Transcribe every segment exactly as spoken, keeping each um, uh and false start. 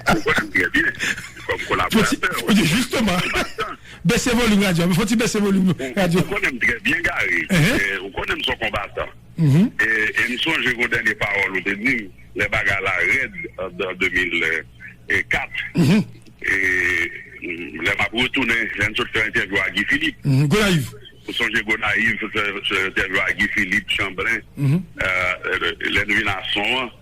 Ou konnen m trè byen, kòm kolaboratè, ou konnen m trè byen. Jisteman, bese volim radyo a, fò ti bese volim radyo. Ou konnen m trè byen, Gary. Ou konnen m se yon konbatan. E m sonje yon dènye pawòl ou te di m, lè bagay la rèd, an de mil kat, lè m ap retounen, lè m sot fè entèvyou a Guy Philippe. Ou sonje Gonayiv, fè entèvyou a Guy Philippe, Chanblen, lè n vin a Son an,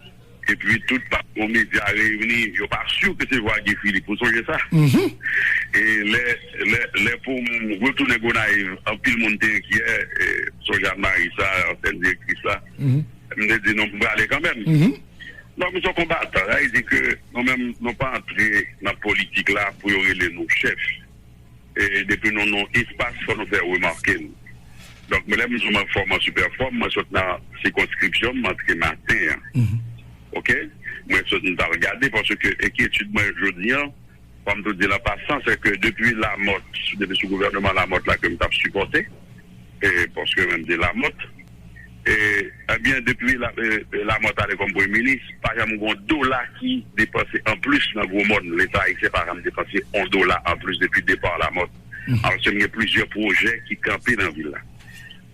epi tout patwon medya reyini, yo pa si ke se vwa Guy Philippe, ou sonje sa? E lè, lè, lè pou m retounen Gonayiv, anpil moun te enkyè, sonje Anne Marie sa, ansyen direktris la, m te di non, m prale kanmenm. Donk, m se yon konbatan, sa vle di ke nou menm, nou pa antre nan politik la pou yo rele nou chèf. E depi nou nan espas, fò nou fè remake n. Donk, mwen, lè m di w mwen fò m an sipèfòm, mwen sot nan sikonskripsyon m, m antre maten an. Oke? Mwen sot, m t al gade, paske enkyetid mwen jodi an, fò m tou di l an pasan, se ke depi Lamòt, depi sou gouvènman Lamòt la ke m t ap sipòte, e paske menm de Lamòt, e, ebyen, depi la, e, Lamòt ale kòm premye minis, pa janm gen yon dola ki depanse anplis nan Gwo Mòn. Leta ayisyen pa janm depanse yon dola anplis depi depa Lamòt. Alòske m gen plizyè pwojè ki kanpe nan vil la.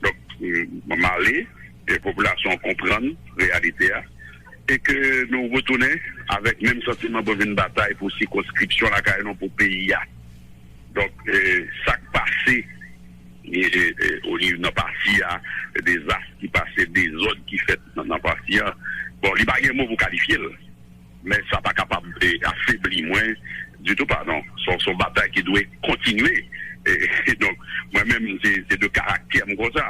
Donk, m, m ale, e popilasyon an konprann reyalite a, e ke nou retounen avèk menm santiman pou vin batay pou sikonskripsyon lakay nou, pou peyi a. Donk, e, sa k pase, e, e, e, o nivo nan pati a, dezas ki pase, dezòd ki fèt nan, nan pati a, bon, li pa gen mo pou kalifye l. Men sa pa kapab, e, afebli mwen ditou, pa non. Se, se yon batay ki dwe kontinye. E, e donk, mwen menm, se, se de karaktè m konsa.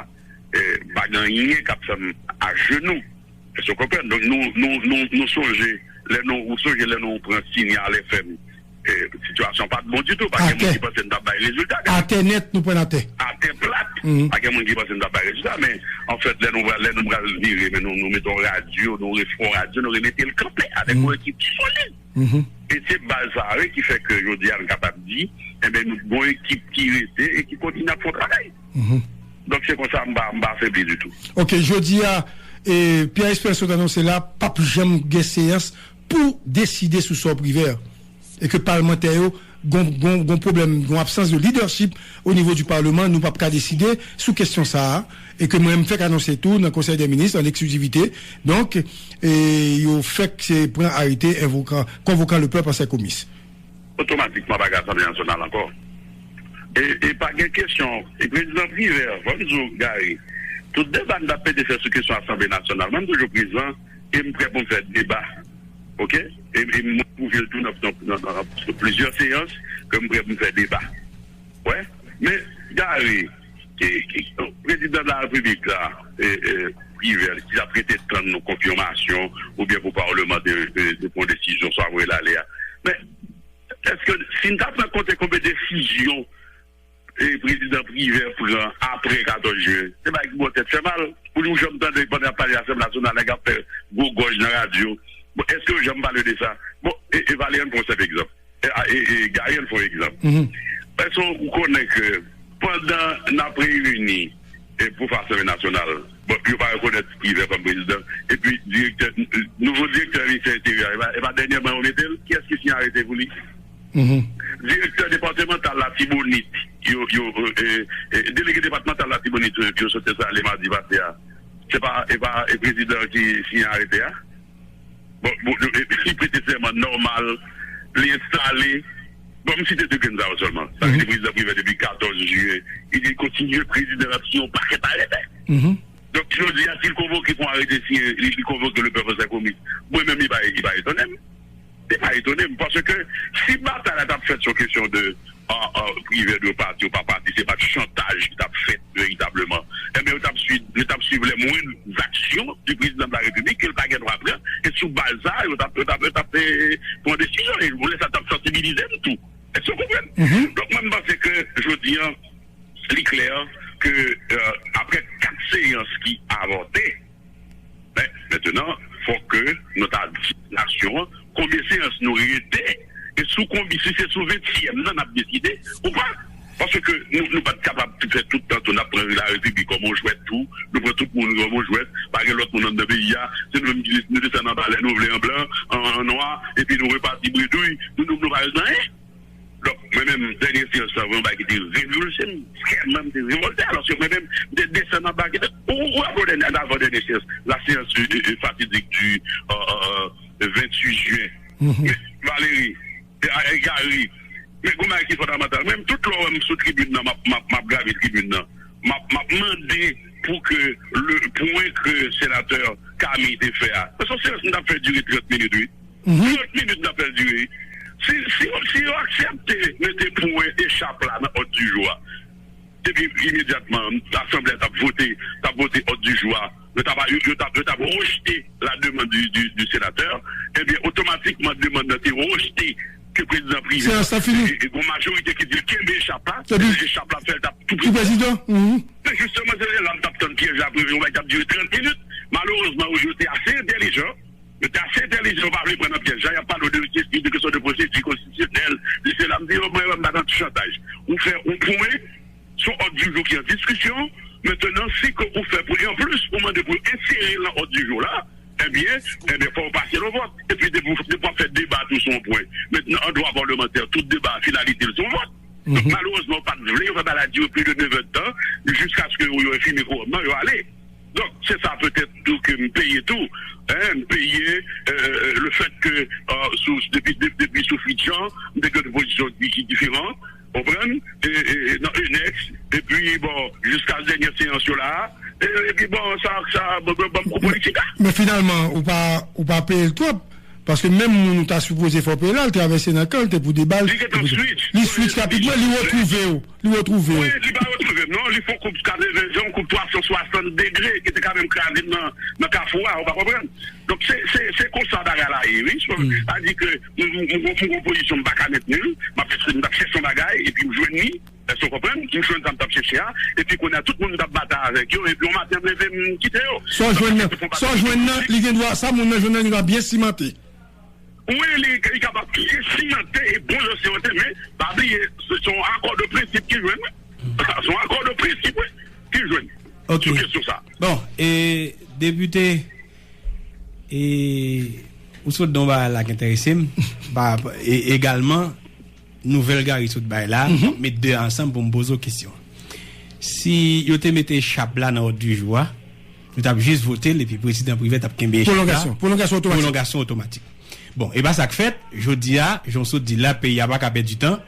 E, pa gen anyen k ap fè m ajenou. Èske w konprann? Donk, nou, nou, nou, nou sonje, lè nou, ou sonje lè nou pran Sinyal F M, e, sitiyasyon pa t bon ditou. Pa gen moun ki panse n t ap bay rezilta. Atè nèt, nou pran atè. Atè plat. Pa gen moun ki panse n t ap bay rezilta, men, anfèt, lè nou pral, lè nou pral vire, men nou, nou mete yon radyo, nou refè yon radyo, nou remete l kanpe avèk yon ekip solid. E se baz sa a, wi, ki fè ke jodi a, nou kapab di, enben, nou gen yon ekip ki rete e ki kontinye ap fè yon travay. Donk, se konsa, m pa, m pa afebli ditou. Ok, jodi a, e, Pierre Esperance sot anonse la, p ap janm gen seyans pou deside sou sò Privert. E ke palmantè yo gon, gon, gon pwoblèm, gon absans de leadership o nivo di palman, nou p ap ka deside sou kesyon sa a. E ke mwen, m fèk anonse tou nan Konsèy dè Minis, an eksklizivite. Donk, e, yo fèk se pran arete envokan, konvokan lepèp an sèkomis. Otomatikman pa gen Asanble Nasyonal ankò. E, e pa gen kesyon. E Prezidan Privert, fò m di w, Gary, tout deba n t ap pede fè sou kesyon Asanble Nasyonal, mwen m toujou prezan e m prè pou m fè deba. Ok? E, e mwen pwouve l tou nan, nan, nan, nan plizyè seyans ke m prè pou m fè deba. Wè? Men, Gary, ki, ki, Prezidan de la Repiblik la, e, e, Privert, ki ap rete tann yon konfimasyon oubyen pou palman te, te, te pran desizyon, swa voye l ale a. Men, èske, si n ta pran konte konbyen desizyon, e, Prezidan Privert pran apre katòz jen, se bagay ki ba w tèt fè mal. Ou, ou janm tande pandan y ap pale Asanble Nasyonal, nèg ap fè gwo gòj nan radyo. Bon, èske yo janm pale de sa? Bon, e, e Valery, ann pran yon senp egzanp. E, a, e, e, Gary, ann fè yon egzanp. Èske w konnen ke pandan n ap reyini, e, pou fè Asanble Nasyonal, bon, yo pa rekonèt Privert kòm prezidan, epi direktè, nouvo direktè ministè enteryè a, e pa, e pa dènyèman yo mete l? Kiyès ki siyen arete pou li? Direktè depatmantal Latibonit, yo, yo, e, e, delege depatmantal Latibonit, yo, yo sot enstale madi pase a. Se pa, e pa, e prezidan ki siyen arete a? Bon, bon, li, li prete sèman nòmal, li enstale. Bon, m site de grenn sa yo sèlman. Sa vle di prezidan Privert depi katòz jiye, e li kontinye prezidan, l ap siyen yon pakèt arete. Donk, jodi a, si l konvoke pou arete siyen, li, li konvoke lepèp an sèkomis, mwen menm, li pa, li pa etone m. Li pa etone m, paske si batay la t ap fèt sou kesyon de, a, a, Privert dwe pati ou pa pati, se pa t chantaj ki t ap fèt veritableman. Enben, yo t ap swiv, yo t ap swiv les moindres actions du président de la République ke l pa gen dwa pran, e sou baz sa a, yo t ap, yo t ap, yo t ap, e, pran desizyon, e lè sa t ap sansibilize m tou. Èske w konprann? Donk, mwen, m panse ke jodi a, li klè ke, e, apre kat seyans ki avòte, men, mentnan, fòk ke nou ta di nasyon an konbyen seyans nou rete, e sou konbyen, si se sou ventyèm nan n ap deside ou pa. Paske nou, nou pa t kapab fè tout tan tou n ap pran larepiblik kòm yon jwèt tou, nou pran tout moun kòm yon jwèt, pa gen lòt moun anndan peyi a, se nou menm ki, nou desann anba lè nou vle an blan, an, an, epi nou repati bredouy, nou, nou, nou pa rezoud anyen. Donk, mwen menm, dènye seyans lan, yon bagay ki te revoulse m, kè mwen, m te revòlte, alòske mwen menm, m te desann anba, ki te, ou, ou, ou rapò dènye, avan dènye seyans, la séance euh, euh, fatidique du euh, euh, euh, vingt-huit juin. Men, Valéry, te a egare. Men, gon bagay ki fondamantal. Mwen menm, tout lè w wè m sou tribin nan, m ap, m ap, m ap grave tribin nan, m ap, m ap mande pou ke le pwen ke senatè Camille te fè a. Paske se yon seyans m t ap fè dire trant minit, wi. Trant minit n ap fè l dire. Si, si, si yo aksepte mete pwen echap la nan òd di jou a, epi imedyatman, asanble a t ap vote, t ap vote òd di jou a, yo t ap, yo, yo t ap, yo t ap rejte la demande du, du, du sénateur, ebyen, otomatikman, demann nan te rejte ke prezidan Privè, Seyans lan fini. E, e, gon majorite ki di l kenbe echap la, Epi, echap la fè l t ap tou ki prezidan. Mhm. Men jisteman, se la m t ap tann pyèj la, pou yon bagay k ap dire trant minit. Malerezman, yo te ase entèlijan. Yo te ase entèlijan, yo pa vle pran nan pyèj la, y ap pale w de kesyon de pwosedi konstitisyonèl, de sela. M di yo, mwen, mwen pa nan ti chantaj. Ou fè yon pwen sou òd di jou ki an diskisyon. Mentenan, si ke ou fè pwen, e anplis, ou mande pou yo ensere l nan òd di jou la, ebyen, ebyen, fò w pase l o vòt. Epi, depi, depi w ap fè deba tou sou yon pwen. Mentenan, an dwa palemantè, tout deba, finalite l se yon vòt. Donk, malerezman, yo pa t vle, yo fè bagay la dire plis de nèf èdtan, jiskaske yo, yo enfime kowòm nan, yo ale. Donk, se sa petèt tou ke m peye tou, hein, m peye, euh, le fait que, euh, sou, depi, de- depi sou Fidjan, m te gen yon pozisyon ki, ki diferan, konprann? E, e, e nan Enex, epi, bon, jiska dènye seyans yo la, e, epi, bon, sa, sa, bon, bon, bon, kou politik la. Men finalman, ou pa, ou pa peye l twòp, paske menm moun ou ta sipoze fè w peye la, l travèse nan kan, l te pou debal, Li gentan switch. Li switch rapidman, li retwouve w. Li retwouve w. Wi, li pa retwouve m, non. Li fè yon koub katreven, yon koub twa san swasant degre, ki te ka menm kraze m nan, nan kafou a, ou pa konprann? Donk, se, se, se konsa bagay la ye, wi. Sa di ke m, m, m, m gon pozisyon m pa ka mentni l, m ap, m t ap chèche yon bagay, epi m jwenn li, èske w konprann? M jwenn sa m t ap chèche a, epi kounye a, tout moun m t ap batay avèk yo, epi yon maten, m leve, m kite yo. Sa w jwenn nan, sa w jwenn nan, li gen dwa, sa moun nan jwenn nan, li va byen simante. Wi, li, li kapab byen simante e bon jan simante, men pa bliye, se, se yon akò de prensip ki jwenn, wi. Se yon akò de prensip, wi, ki jwenn. Ok. Sou kesyon sa. Bon, e, depite, e, ou sot di yon bagay la ki enterese m, pa, e, egalman, nouvèl Gary sot bay la, m ap met de ansanm pou m poze w kesyon. Si yo te mete echap la nan òd di jou a, yo t ap jis vote l, epi prezidan Privè t ap kenbe echap la. Pwolongasyon, pwolongasyon otomatik. Pwolongasyon otomatik. Bon, e pa sa k fèt, jodi a, jan w sot di la, peyi a pa ka pèdi tan.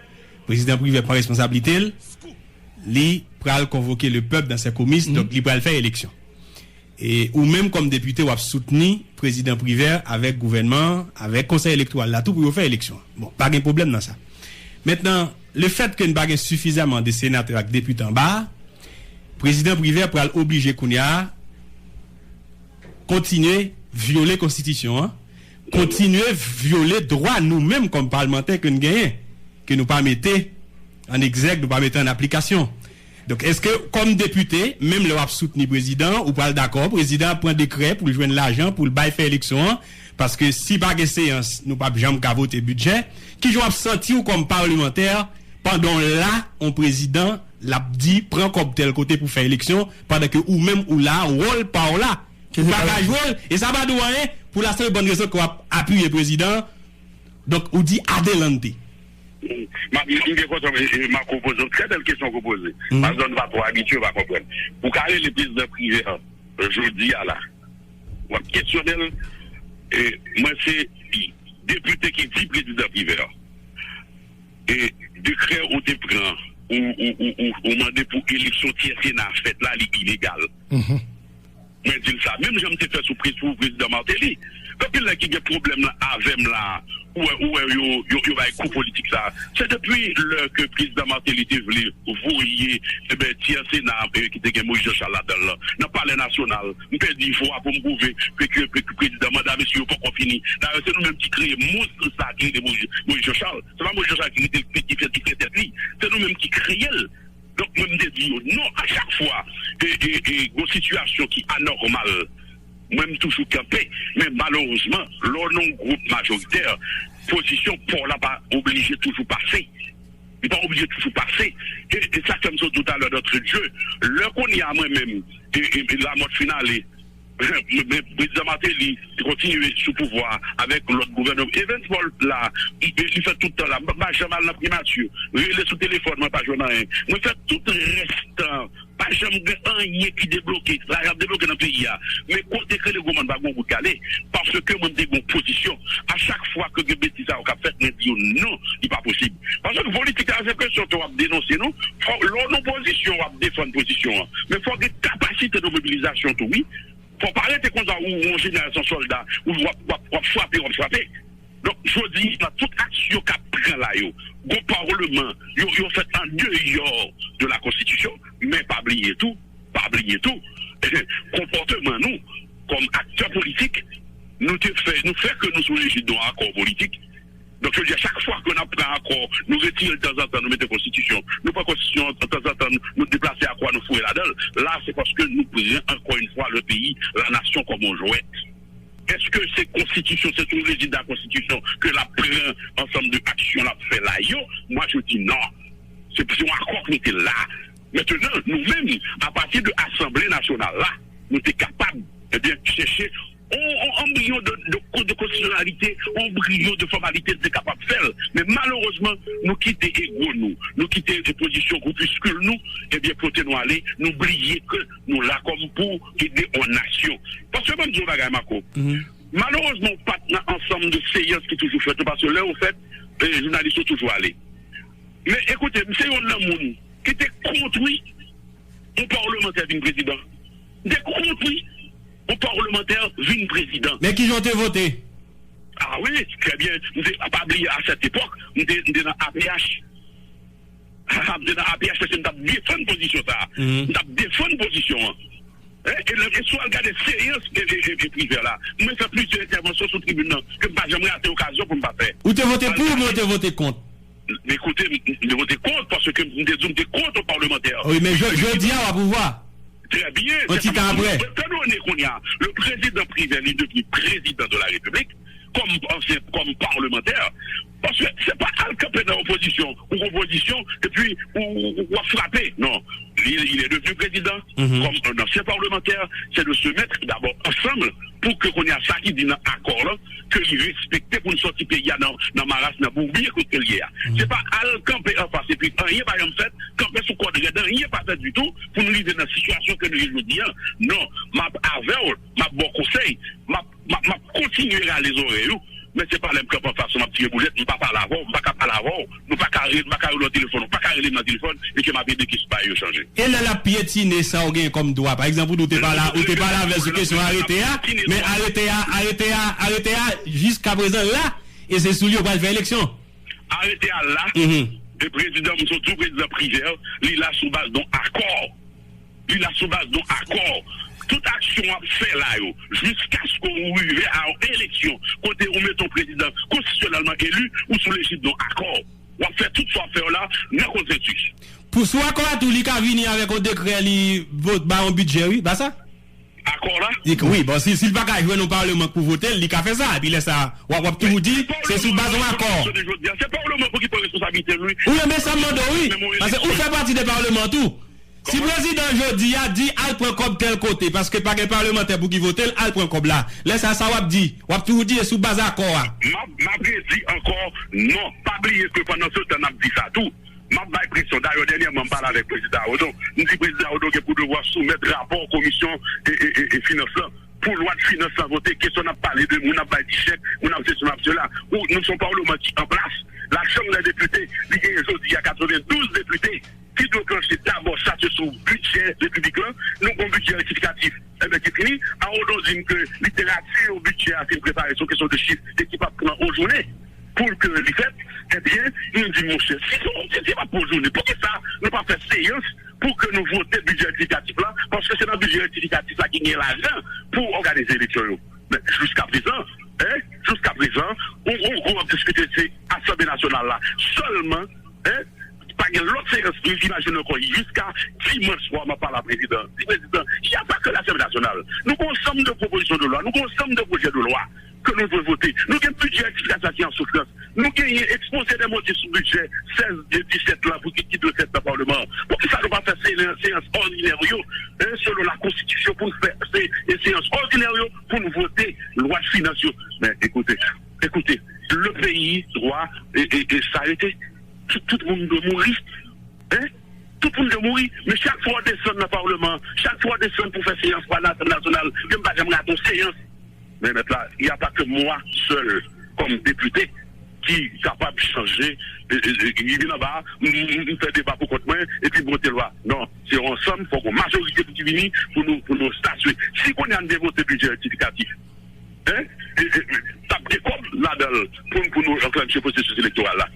Prezidan Privè pran responsablite l, li pral konvoke le pèp dans ses comices, donk li pral fè eleksyon. E ou menm kòm depite, w ap soutni prezidan Privè avèk gouvènman an, avèk konsèy elektoral la tou pou yo fè eleksyon. Bon, pa gen pwoblèm nan sa. Mentnan, le fèt ke n pa gen sifizaman de senatè ak depite anba a, prezidan Privè pral oblije kounye a kontinye vyole konstitisyon an, kontinye vyole dwa nou menm kòm palmantè ke n genyen, ke nou pa mete an egzèk, nou pa mete an aplikasyon. Donk, èske, kòm depite, menm lè w ap soutni prezidan, ou pral dakò, prezidan ap pran dekrè pou l jwenn lajan, pou l bay fè eleksyon an, paske si pa gen seyans, nou p ap janm ka vote bidjè, kijan w ap santi w kòm palmantè pandan w la, yon prezidan, l ap di, pran kòb tèl kote pou fè eleksyon, pandan ke ou menm ou la, wòl pa w la, ou pa ka jwe l, e sa pa di w anyen, pou la senp e bòn rezon ke w ap apiye prezidan, donk, ou di adelante. M ap, m gen kontan, e, e, Marco poze yon trè bèl kesyon ke w poze. Paske nou pa twò abitye, yo pa konprann. Pou ka rele prezidan Privè jodi a la, w ap kesyone l, e, mwen se depite ki di prezidan Privè, e, dekrè ou te pran, ou, ou, ou, ou, ou mande pou eleksyon tyè Sena fèt la, li ilegal. Mwen di l sa, menm jan m te fè sou pre-, sou prezidan Martelly. Gen anpil nèg ki gen pwoblèm nan avè m la, ou wè, ou wè yo, yo, yo bay kou politik sa. Se depi lè ke prezidan Martelly te vle voye, e ben, tyè Sena, e, ki te gen Moïse Jean Charles ladan l lan, nan Palè Nasyonal, m pèdi vwa pou m pwouve ke, ke, ke prezidan manda mesye yo poko fini. Dayè, se nou menm ki kreye monstre sa ki rele Moïse, Moïse Jean Charles. Se pa Moïse Jean Charles ki rete, ki fè, ki fè tèt li. Se nou menm ki kreye l. Donk, mwen, m te di yo non a chak fwa, e, e, e, gon sitiyasyon ki anòmal, mwen, m toujou kanpe. Men malerezman, lè w nan yon gwoup majoritè, pozisyon pa w la pa oblije toujou pase. Li pa oblije toujou pase. E, e sa fè m sot di w talè, d'entrée de jeu, lè kounye a mwen menm, e, e, e Lamothe fin ale, Men, men prezidan Martelly, li kontinye sou pouvwa a avèk lòt gouvènman. Evans Paul la, li, li fè tout tan la. M pa, m pa janm al nan primati. Rele sou telefòn, mwen pa jwenn anyen. Mwen fè tout rès tan, pa janm gen anyen ki debloke. Lajan ap debloke nan peyi a. Men kote k rele gwo mòn pa gen yon gout k ale. Paske mwen m te gen yon pozisyon. A chak fwa ke gen betiz sa yo k ap fèt, mwen di yo non, li pa posib. Paske politik la, se kesyon ke w ap denonse, non. Fò, lè w nan pozisyon, w ap defann pozisyon an. Men fò w gen kapasite de mobilizasyon tou, wi. Fò w pa rete konsa, ou, ou an jeneral san sòlda, ou w ap, w ap, w ap frape, w ap frape. Donk, jodi a, tout aksyon k ap pran la yo, gon pawòlman, yo, yo fèt an deyò de la konstitisyon, men pa bliye tou, pa bliye tou, konpòteman nou, kòm aktè politik, nou te fè, nou fè ke nou sou lejid de yon akò politik. Donk, yo di a chak fwa ke n ap pran akò, nou retire l tanzantan, nou mete konstitisyon. Nou pran konstitisyon an tanzantan, nou, nou deplase akò a, nou foure ladan l. La, se paske nou pran, encore une fois, le pays, la nation comme on jouet. Èske se konstitisyon, se sou rejim de la konstitisyon ke l ap pran ansanm de aksyon l ap fè la yo? Moi, je dis non. Se, se yon akò ki te la. Mentnan, nou menm, apati de Asanble Nasyonal la, nou te kapab, ebyen, chèche yon, yon anbriyon de, de, de konstitisyonalite, yon anbriyon de fòmalite, nou te kapab fè l. Men malerezman, nou kite ego nou, nou kite pozisyon groupiskil nou, ebyen, pote nou ale, nou bliye ke nou la kòm pou ede yon nasyon. Paske ban m di yon bagay, Marco. Malerezman, ou pa t nan ansanm de seyans ki toujou fèt yo, paske lè yo fèt, eh, jounalis yo toujou ale. Men ekoute, m se youn nan moun ki te kont, wi, yon pawlemantè vin prezidan. M te kont, wi, yon pawlemantè vin prezidan. Men kijan w te vote? Ah wi, trè byen. M te, pa bliye, a sèt epòk, m te, m te nan A P H. M te nan A P H paske m t ap defann pozisyon sa a. M t ap defann pozisyon an. Hein? E lè, e si w al gade seyans e, e, e, e Privè la, mwen fè plizyè entèvansyon sou tribin nan ke m pa janm rate okazyon pou m pa fè. Ou te vote pou oubyen ou te vote kont? Men koute, m, m te vote kont, paske m te di w m te kont yon pawlemantè. Wi, men jodi a w a pouvwa. Trè byen. Yon ti tan apre. Etandone kounye a, le président Privert, li devni président de la République, kòm ansyen, kòm pawlemantè. Paske se pa al kanpe nan opozisyon, ou opozisyon, epi ou, ou, ou ap frape. Non. Li, il est devenu président, comme un ancien parlementaire, c'est de se mettre d'abord ensemble pou ke kounye a sa ki di nan akò lan, ke li respekte pou n sòti peyi a nan, nan maras, nan bourbi kote l ye a. Se pa al kanpe anfas epi anyen pa janm fèt, kanpe sou kòd rèd, anyen pa fèt ditou pou n rive nan sitiyasyon ke nou ye jodi a. Non, m ap avè w, m ap ba w konsèy, m ap, m ap, m ap kontinye rale zòrèy ou, men se pa lè m kanpe anfas ou m ap tire boulèt, m pa pale avè w, m pa ka pale avè w. Nou pa ka re-, m pa ka rele w nan telefòn, ou pa ka rele m nan telefòn, e ke m ap ede kesyon bagay yo chanje. E lè l ap pyetine sa w gen kòm dwa, pa egzanp, ou di w te pale, ou te pale avè l sou kesyon arete a, men arete a, arete a, arete a, jiskaprezan la, e se sou li yo pral fè eleksyon. Arete a la, e prezidan, m sot di w, prezidan Privert, li la sou baz yon akò. Li la sou baz yon akò. Tout aksyon w ap fè la yo, jiskaske ou rive a yon eleksyon kote ou mete yon prezidan konstitisyonèlman eli, ou sou lejid yon akò. W ap fè tout sa w ap fè yo la nan konsensis. Pou sou akò a tou, li ka vini avèk yon dekrè, li vote ba yon bidjè, wi, pa sa? Akò la? Li, wi, bon, si, si l pa ka jwenn yon palman pou vote l, li ka fè sa. Epi lè sa, w ap, w ap toujou di, se sou baz yon akò. Se pawleman pou ki pran responsablite l, wi. Wi, men sa m mande w, wi. Paske ou fè pati de pawleman tou. Si prezidan jodi a di al pran kòb tèl kote, paske pa gen palmantè pou ki vote l, al pran kòb la. Lè sa, sa w ap di? W ap toujou di e sou baz akò a. M ap, m ap redi ankò, non. Pa bliye ke pandan se tan n ap di sa tou, m ap bay presyon. Dayè, dènyèman, m pale avèk prezidan Arnaud. M di prezidan Arnaud gen pou devwa soumèt rapò komisyon e, e, e, e finans lan. Pou lwa de finans lan vote, kesyon n ap pale de moun ap bay ti chèk, moun ap sesi, moun ap sela. Ou, nou se yon palman ki an plas. Lachanm dè depite, li genyen jodi a katrevendouz depite. Ki deklanche dabò sa se sou bidjè repiblik lan, nou gon bidjè rektifikatif. Enben, ki fini, Arnaud di m ke literati bidjè a fin prepare, se yon kesyon de chif e ki p ap pran yon jounen pou ke li fèt. Ebyen, m di, monchè, si se, si se p ap pran yon jounen, poukisa nou pa fè seyans pou ke nou vote bidjè rektifikatif la? Paske se nan bidjè rektifikatif la ki gen lajan pou òganize eleksyon yo. Men, jiskaprezan, en, jiskaprezan, ou, ou, ou ap diskite se Asanble Nasyonal la sèlman, en, pa gen lòt seyans, nou imajine ankò jiska dimanch swa, m ap pale a prezidan. Di prezidan, y a pas que l'Assemblée nationale. Nou gen yon ansanm de pwopozisyon de lwa, nou gen yon ansanm de pwojè de lwa ke nou dwe vote. Nou gen bidjè rektifikatif la ki an soufrans. Nou genyen ekspoze de motif sou bidjè sèz e disèt la pou ki, ki dwe fèt nan Palman an. Poukisa nou pa fè seyans, seyans òdinè yo, hein, selon la konstitisyon pou n fè se, e seyans òdinè yo pou n vote lwa finans yo? Men ekoute, ekoute, le peyi dwa e, e, e s'arrêter. Tout, tout moun dwe mouri. Hein? Tout moun dwe mouri. Men chak fwa w desann nan Palman an, chak fwa w desann pou fè seyans pa Lasanble Nasyonal, ke m pa janm rate yon seyans. Men mèt la, il y a pas que moi seul, comme député, ki kapab chanje, e, e, e, ki vin anba, m, m, m fè deba pou kont mwen, epi m vote lwa. Non, se yon ansanm, fòk yon majorite pou ki vini, pou nou, pou nou statye. Si kounye a n te vote bidjè rektifikatif, hein? E, e, e, t ap gen kòb ladan l pou, pou nou anklannche pwosesis elektoral la.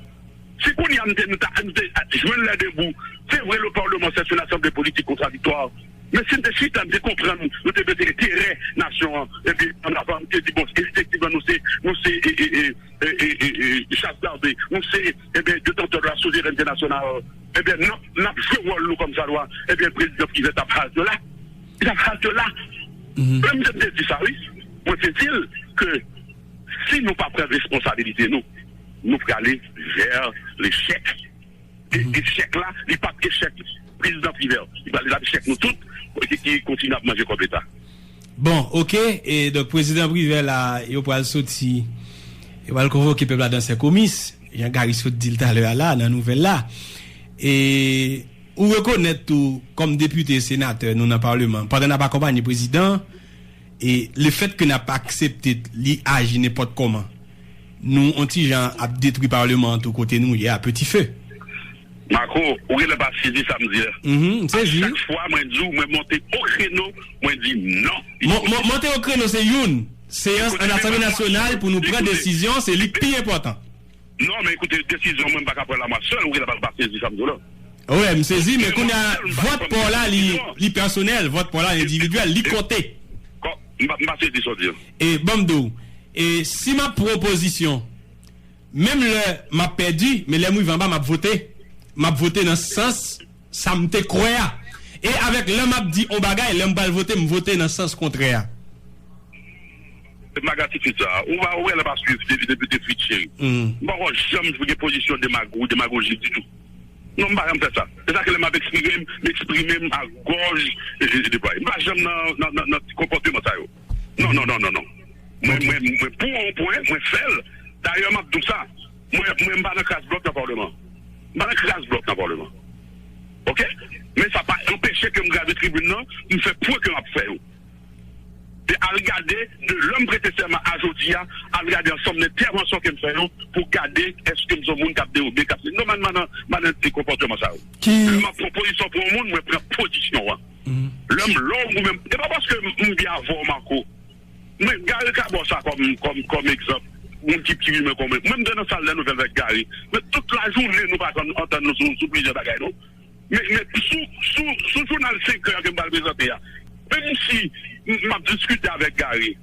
Si kounye a n te, nou ta, nou te jwenn lè debou, se vre, le Parlement, c'est une assemblée politique contradictoire. Men si n te chita, n te konprann, nou te mete enterè nasyon an, epi an avan, n te di, bon, efektivman, nou se, nou se, e, e, e, e, e, e, e, chasse gardée, nou se, ebyen, détenteur de la souveraineté nationale, ebyen, n ap, n ap jwe wòl nou kòm sa dwa, ebyen, prezidan Privè t ap halte la. Li t ap halte la. Mwen, m te di sa, wi. Mwen te di l ke si nou pa pran responsabilite nou, nou prale vè lechèk. E echèk la, li p ap echèk prezidan Privè. Li prale l ap echèk nou tout ki, ki kontinye ap manje kòb Leta. Bon, oke. E donk, prezidan Privè la, yo pral soti, yo pral konvoke pèp la nan sè komis, jan Gary sot di l talè a la, nan nouvèl la. E ou rekonèt tou, kòm depite, senatè nou nan Palman, pandan n ap akonpanye prezidan, e lefètke n ap aksepte li aji nenpòt kòman, nou on ti jan ap detwi Palman an tou kote nou ye a, petit feu. Marco, ou genlè pa sezi sa m di a. Mhm, m sezi. Chak fwa mwen di w, mwen monte o kreno, mwen di non. Mon-, mon-, monte o kreno se youn. Seyans an Asanble Nasyonal pou nou pran desizyon, se li k pi enpòtan. Non, men ekoute, desizyon mwen m pa ka pran la mwa sèl, ou genlè pa, pa sezi sa m di w la. Wi, m sezi, men kounye a, vòt pa w la, li, li pèsonèl, vòt pa w la, endividyèl, li konte. Kò, m pa, m pa sezi sa w di a. E ban m di w, e si m ap pran pozisyon, menm lè m ap pèdi, men lè m rive anba, m ap vote. M ap vote nan sans sa m te kwè a. E avèk lè m ap di on bagay, lè m pral vote, m vote nan sans kontrè a. Se maga titid sa. Ou pa, ou wè lè pa swiv de-, depite Fritz Chéry. M pa wè janm pou gen pozisyon demago-, demagoji ditou. Non, m pa janm fè sa. Se sa ke lè m ap eksprime m, m eksprime m a gòj e, e, e deplwaye. M pa janm nan, nan, nan, nan ti konpòteman sa yo. Non, non, non, non, non. Mwen, mwen, mwen pou yon pwen, mwen fè l. Dayè, m ap di w sa. Mwen, mwen, m pa nan kras blòk nan Palman. M pa nan kras blòk nan Palman. Oke? Men sa pa anpeche ke m gade tribin nan, m fè pwen ke m ap fè yo. Se al gade, de lè m prete sèman a jodi a, al gade ansanm entèvansyon ke m fè yo, pou gade èske m se yon moun k ap dewobe, k ap, non, m pa nan, m pa nan ti konpòteman sa yo. Lè m ap pran pozisyon pou yon moun, mwen pran pozisyon an. Lè m, lè w, ou menm, e pa paske m, m byen avè w, Marco. Mwen, Gary ka ba w sa kòm, kòm, kòm egzanp. Moun ki pi rimè kòm mwen. Mwen, m te nan sal dè nouvèl avèk Gary. Men tout lajounen, nou pa janm antann nou sou, sou plizyè bagay, non. Men, men sou, sou, sou jounal senk è ke m pral prezante a, menm si m, m ap diskite avèk Gary,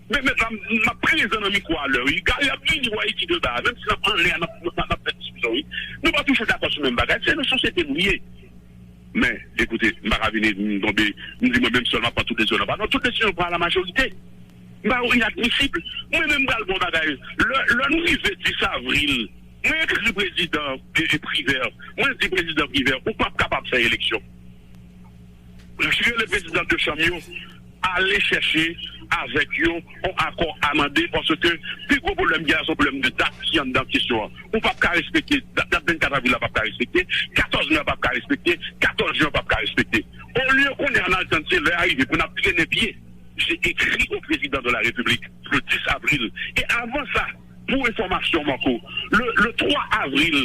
men, men la, m, m ap prezan nan mikwo a lè, wi. Gary ap vini, w a iti de ba, menm si n ap anlè a, n ap, n ap, n ap fè diskisyon, wi. Nou pa toujou dakò sou menm bagay. Se nan sosyete nou ye. Men, ekoute, m pa ka vini, m tonbe, m di mwen menm sèl m ap pran tout desizyon nan pa. Non, tout desizyon pran a la majorite. M ba yo inadmisib. Mwen menm m pral bon bagay. Lè, lè nou rive dis avril, mwen ekri prezidan e, e Privè. Mwen di prezidan Privè, ou p ap kapab fè eleksyon. Rele prezidan de chanm yo, ale chèche avèk yo yon akò amande, paske pi gwo pwoblèm gen la, se yon pwoblèm de dat ki anndan kesyon an. Ou p ap ka respekte, dat, dat vennkat avril la p ap ka respekte, katòz me a p ap ka respekte, katòz jen an p ap ka respekte. Olye kounye a n al tann se lè a rive pou n ap trennen pye. J'ai écrit au président de la République le dix avril. E avan sa, pou enfòmasyon w, Marco, le, le twa avril,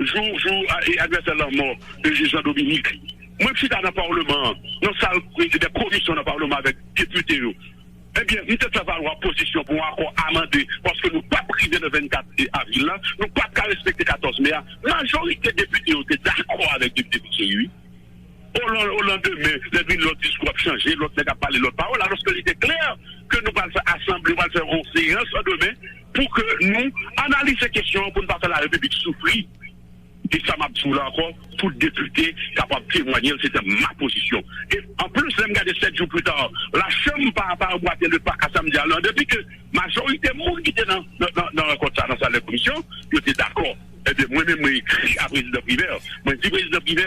jou, jou a, e anivèsè lanmò de Jean Dominique, mwen chita nan Palman an, nan sal de komisyon nan Palman avèk depite yo. Ebyen, m te fè valwa pozisyon pou yon akò amande, paske nou p ap rive nan vennkat avril la, nou p ap ka respekte katòz me a. Majorite depite yo te dakò avèk depite Fritz Chéry, wi. O lan-, o landemen, lè vin lòt diskou ap chanje, lòt nèg ap pale lòt pawòl, alòske li te klè ke nou pral fè asanble, pral fè yon seyans landemen pou ke nou analize kesyon an, pou n pa fè larepiblik soufri. E sa m ap di w la ankò, tout depite kapab temwanye l, se te ma pozisyon. E anplis, lè m gade sèt jou pita, lachanm pa, pa anbwate le pa a samdi a la, depi ke majorite moun ki te nan, nan, nan, nan rankont sa, nan nan komisyon, yo te dakò. Ebyen, mwen menm, mwen ekri a prezidan Privè. Mwen di prezidan Privè,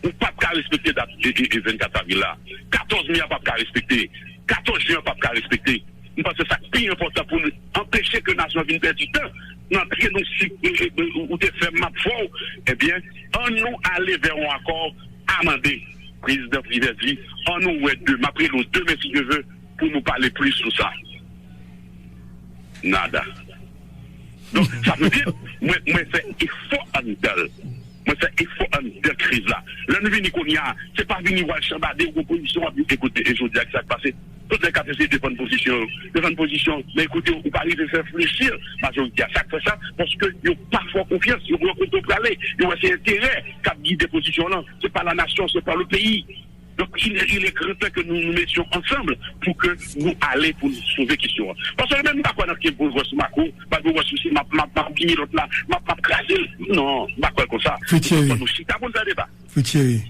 ou p ap ka respekte dat e, e, e vennkat avril la. Katòz me a p ap ka respekte. Katòz jen an p ap ka respekte. M panse sa k pi enpòtan pou nou anpeche ke nasyon an vin pèdi tan nan antre nou si, e, e, e, ou te fè m, m ap fè w. Ebyen, an nou ale vè yon akò amande. Prezidan Privè di, an nou wè demen, m ap rele w demen si Dye ve, pou nou pale plis sou sa. Nada. Donk, sa vle di, mwen, mwen fè efò anndan l. Mwen fè efò anndan kriz la. Lè nou vini kounye a, se pa vini w al chanbade yon pozisyon w ap di, ekoute, e jodi a, ki sa k pase? Tout nèg k ap eseye defann pozisyon yo. Defann pozisyon, men ekoute, ou pa rive fè flechi majorite a. Sa k fè sa? Paske yo pa fè w konfyans, yo wè kote w prale, yo wè se enterè k ap gide pozisyon w lan. Se pa la nation, c'est pas le pays. Donc, il, il est grand temps que nous nous mettions ensemble pour que nous allions pour nous sauver question. Parce que même pas pendant que vous voyez Marco, pas vous voyez si m'a m'a m'a fini l'autre là, m'a m'a crasé. Non, pas quoi comme ça. Fritz Thierry. Nous chita pour faire débat. Fritz Thierry.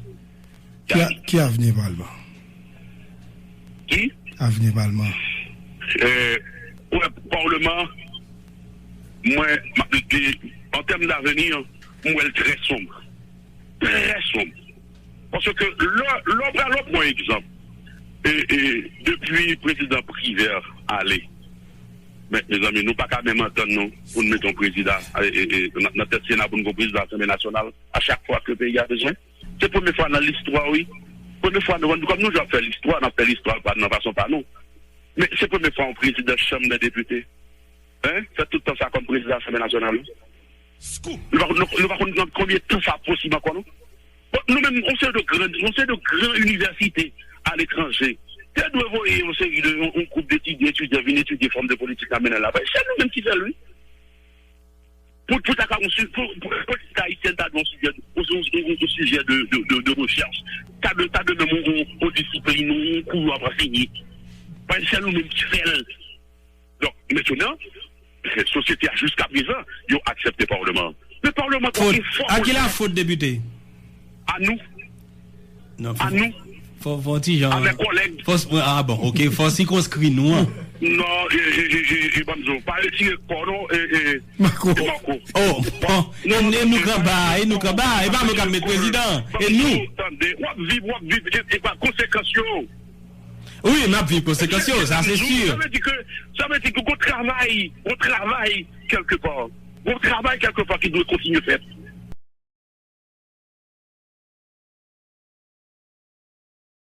Ki, a, ki avni Palman? Ki? Avni Palman. Euh, ouais, Parlement, moi, ma, de, en termes d'avenir, moi, elle est très sombre. Très sombre. Paske lè, lè w pral, lè w pran egzanp, e, e, depi prezidan Privè ale, men, mezanmi, nou pa ka menm antann nou pou n mete yon prezidan, e, e, e, nan, nan tèt Sena pou n gen yon prezidan Asanble Nasyonal a chak fwa ke peyi a bezwen. Se premye fwa nan listwa, wi. Premye fwa, nou, kòm nou ap fè listwa, n ap fè listwa pa, nan fason pa nou. Men se premye fwa yon prezidan Chanm dè Depite, hein, fè tout tan sa kòm prezidan Asanble Nasyonal. Nou pa, nou, nou pa konn nan konbyen tan sa posib ankò, non? Bon, nou menm, yon seri de gran, yon seri de gran inivèsite aletranje te dwe voye yon seri de, yon, yon gwoup de etidyan, etidyan vin etidye fòm de politik nan mennen la. Se nou menm ki fè l, wi. Pou, pou ta ka, yon si-, pou, pou politik ayisyèn ta dwe yon sijè, yon, yon, yon, yon sijè de, de, de, de rechèch. Ta dwe, ta dwe menm yon, yon, yon disiplin, yon kou yo ap anseye. Paske se nou menm ki fè l. Donk, mentnan, sosyete a jiska prezan, yo aksepte Palman an. Men Palman an fè yon efò. Fot, a ki la fot depite? A nou. Non, a nou. Fò, fò ti jan. Avèk kòlèg. Fò, ah bon, ok, fò sikonskri nou an. Non, e, e, e, e, e, ban m di w, pa retire kò non, e, e, Marco. Marco. Oh, bon. Non, e, e nou k anba, e nou k anba, e pa nou k ap met prezidan, e nou. Tande, w ap viv, w ap viv, e, e pa konsekans yo. Wi, n ap viv konsekans yo, sa se si. Sa vle di ke, sa vle di ke gon travay, gon travay kèlkepa. Gon travay kèlkepa ki dwe kontinye fèt.